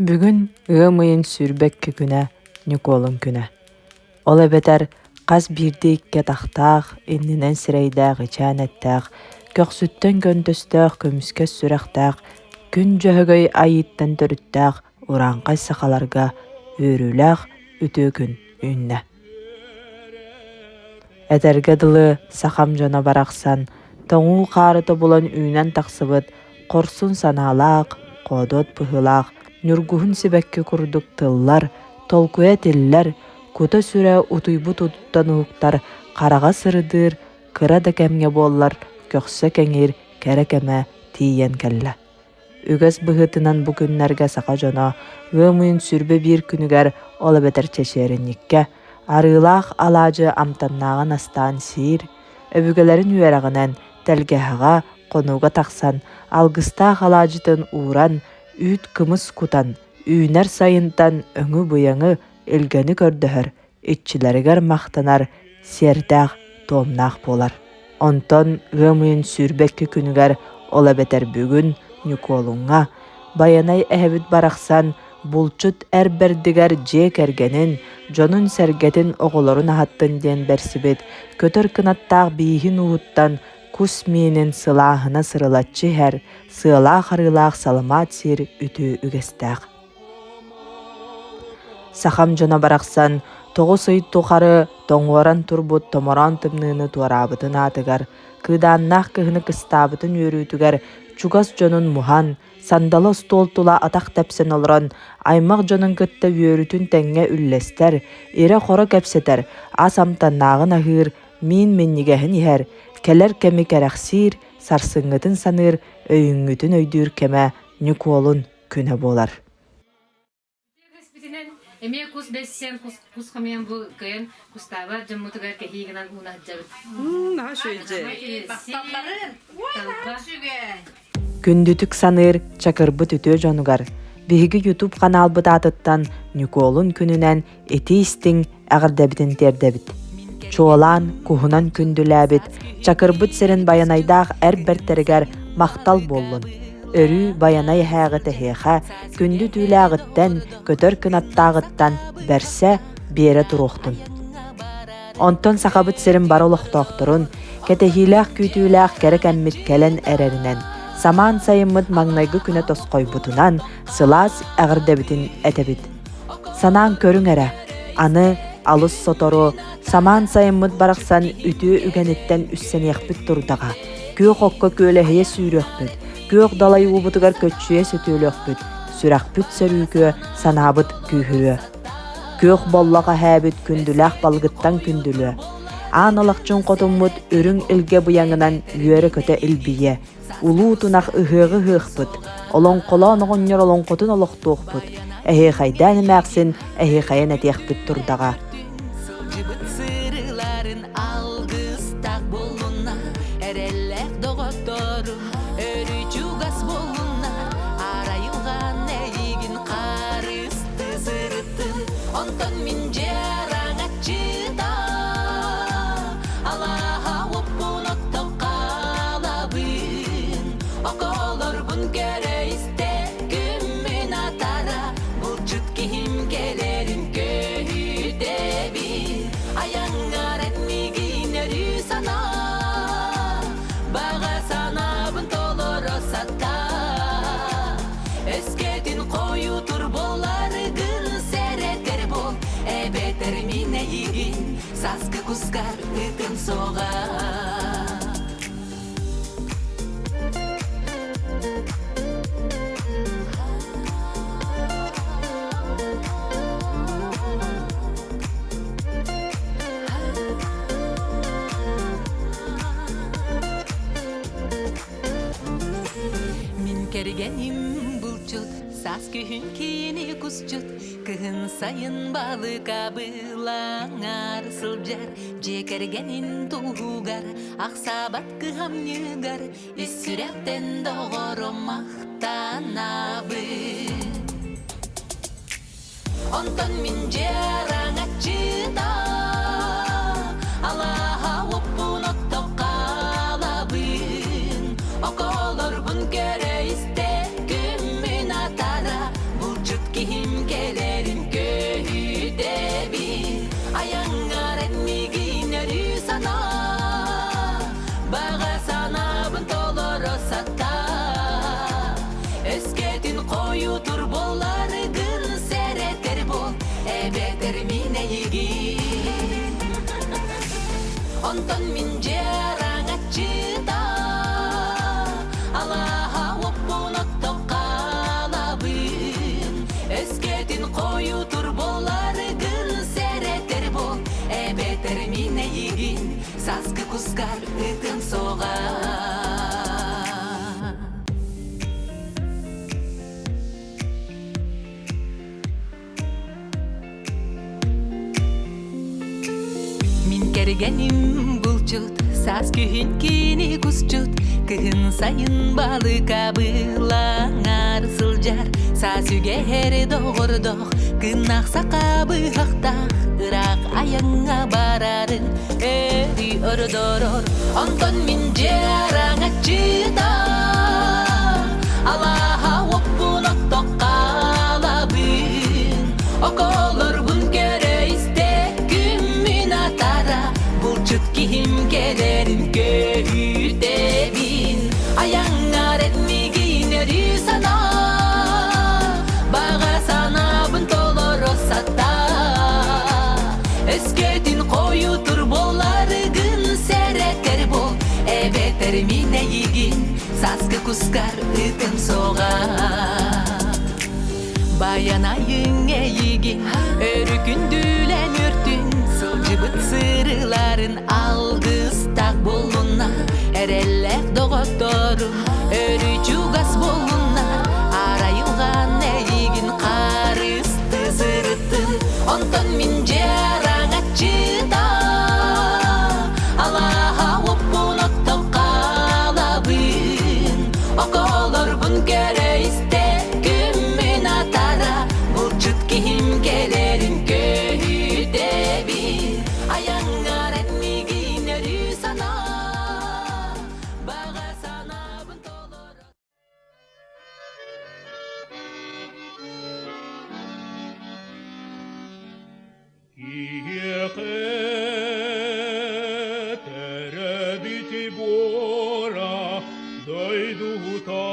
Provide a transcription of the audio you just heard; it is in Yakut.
Бүгүн ыам ыйын 22 күнэ Ньукуолун күнэ. Ол эбэтэр хас биирдии икки атахтаах, иннинэн сирэйдээх ичээн эттээх, көхсүттэн көнтөстөөх көмүскэс сүрэхтээх, күн Дьөһөгөй айыыттан төрүттээх урааҥхай сахаларга үөрүүлээх үтүө күн үүннэ. Этэргэ дылы, сахам дьоно барахсан, тоҥуу хаары тобулан үүнэн тахсыбыт хорсун санаалаах, хоодуот быһыылаах ньургуһун сибэкки курдук тыллар, толкуйа тиллэр, кута-сүрэ утуйбут утуттан уһуктар, хараҕа сырдыыр, кыра да кэмҥэ буоллар көхсө кэҥиир кэрэ кэмэ тиийэн кэллэ. Үгэс быһыытынан бу күннэргэ саха дьоно ыам ыйын 21 күнүгэр, ол эбэтэр чэчиэринньиккэ, арыылаах алаадьы амтаннааҕын астаан сиир, өбүгэлэрин үөрэҕинэн тэлгэһэҕэ, хонууга тахсан, алгыстаах алаадьытын ууран, үүт кымыс кутан, үүнэр сайынтан өҥү-быйаҥы, илгэни көрдөһөр, иччилэригэр махтанар сиэрдээх-туомнаах буолар. Онтон ыам ыйын 22 күнүгэр, ол эбэтэр бүгүн, Ньукуолуҥҥа, Байанай эһэбит барахсан булчут эр бэрдигэр дьиэ кэргэнин, дьонун-сэргэтин оҕолорун аһаттын диэн бэрсибит көтөр кынаттаах бииһин ууһуттан кус миинин сылааһына сырылаччы иһэр, сыалаах-арыылаах саламаат сиир үтүө үгэстээх. Сахам дьоно барахсан 9 ый тухары тоҥуоран турбут томороон тымныыны туораабытын аатыгар, кыыдааннаах кыһыны кыстаабытын үөрүүтүгэр чугас дьонун муһан, сандалы остуол тула атах тэпсэн олорон, аймах дьонун кытта үөрүүтүн тэҥҥэ үллэстэр, ирэ-хоро кэпсэтэр, ас амтаннааҕын аһыыр, миин минньигэһин иһэр, кэлэр кэми кэрэхсиир, сарсыҥҥытын саныыр, өйүҥҥүтүн өйдүүр кэмэ Ньукуолун күнэ буолар. Үгэспитинэн эмиэ кус бэссиэн кус, кус хомуйан бу кыайан кустаабат дьоммутугар кэһии гынан ууна сылдьабыт. Күндүтүк саныыр Чакырбыт үтүө дьонугар биһиги YouTube ханаалбыт аатыттан Ньукуолун күнүнэн итии-истиҥ эҕэрдэбитин тиэрдэбит. Чуолаан куһунан күндүлээбит Чакырбыт сирин байанайдаах эр бэртэригэр махтал буоллун. Өрүү Байанай эһээҕит эһиэхэ күндү түүлээҕиттэн, көтөр кынаттааҕыттан бэрсэ, биэрэ туруохтун. Онтон Сахабыт сирин бары олохтоохторун, кэтэһиилээх күүтүүлээх кэрэ кэммит кэлэн эрэринэн, самаан сайыммыт маҥнайгы күнэ тосхойбутунан сылаас эҕэрдэбитин этэбит. Санаан көрүҥ эрэ, аны алыс сотору самаан сайыммыт барахсан үтүө үгэниттэн үссэниэхпит турдаҕа, күөх окко күөлэһийэ сүүрүөхпүт, күөх далай уубутугар көччүйэ сөтүөлүөхпүт, сүрэхпит сөрүүкүө, санаабыт күүһүрүө. Күөх боллох эһээбит күндүлээх балыгыттан күндүлүө. Аан алахчын хотуммут үрүҥ илгэ быйаҥынан үөрэ-көтө илбийиэ. Улуу тунах ыһыаҕы ыһыахпыт, олоҥхолоон оҕонньор олоҥхотун олохтуохпут, эһиэхэйдээн эмээхсин эһиэхэйэн этиэхпит турдаҕа. Сылдьыбыт сырыыларын алгыстаах буоллунна, эрэллээх доҕотторум өрүү чугас буоллунна, арайылҕан эйигин харысты сырыттын, онтон мин дьараҥаччыта алаһа уоппун оттон хаалабын, околорбун көрө-истэ күммүн атара, булчут киһим кэлэрин көһүтэбин, айаҥҥар миигин өрүү санаа, баҕа санаабын толоро сатаа. Өскөтүн хойутур буоларгын сэрэтэр буол, эбэтэр мин эйигин сааскы кускар ытым суоҕа. Мин кэргэним булчут, саас күһүн киини кусчут, кыһын сайын балык абылаҥар сылдьар, дьиэ кэргэнин туһугар, ахсаабат кыһамньыгар, ис сүрэхтэн доҕорум махтанабын. Онтон мин дьараҥаччыта алаһа уоппун оттон хаалабын околорбун көрө-истэ күммүн атара булчут киһи. суоҕа. Мин кэргэним булчут, саас күһүн кини кусчут, кыһын сайын балыка былаҥар сылдьар, саас үгэһэр доҕордох, кыннах саха быһахтаах, ыраах айаҥҥа барарын өрүү ордорор. Онтон мин дьиэ араҥаччыта, алааһа уоппун оттох хаалабын, околорбун көрө-истэ күммүн атара, булчут киһим кэлэрин көһүтэбин. Айаҥҥар эт миигин өрүү санаа, баҕа санаабын толоро сатаа. Өскөтүн хойутур буоларыгын сэрэтэр буол, эбэтэр мин эйигин сааскы кускар ытым суоҕа. Байанайыҥ эйигин өрүкүндүлэн өртүн сылдьыбыт сырыыларын алгыстаах буоллунна эрэллээх доҕотторум өрүү чугас буоллунна арайылҕан эйигин харысты сырыттын онтон мин дьиэ араҥаччыта алааһа уоппун оттон хаалабын околорбун көрө истэ күммүн атара булчут киһим кэлэрин көһүтэбин айаҥҥар эн миигин өрүү санаа баҕа санаабын толоро Киһиэхэ төрөөбүт буора дойдута.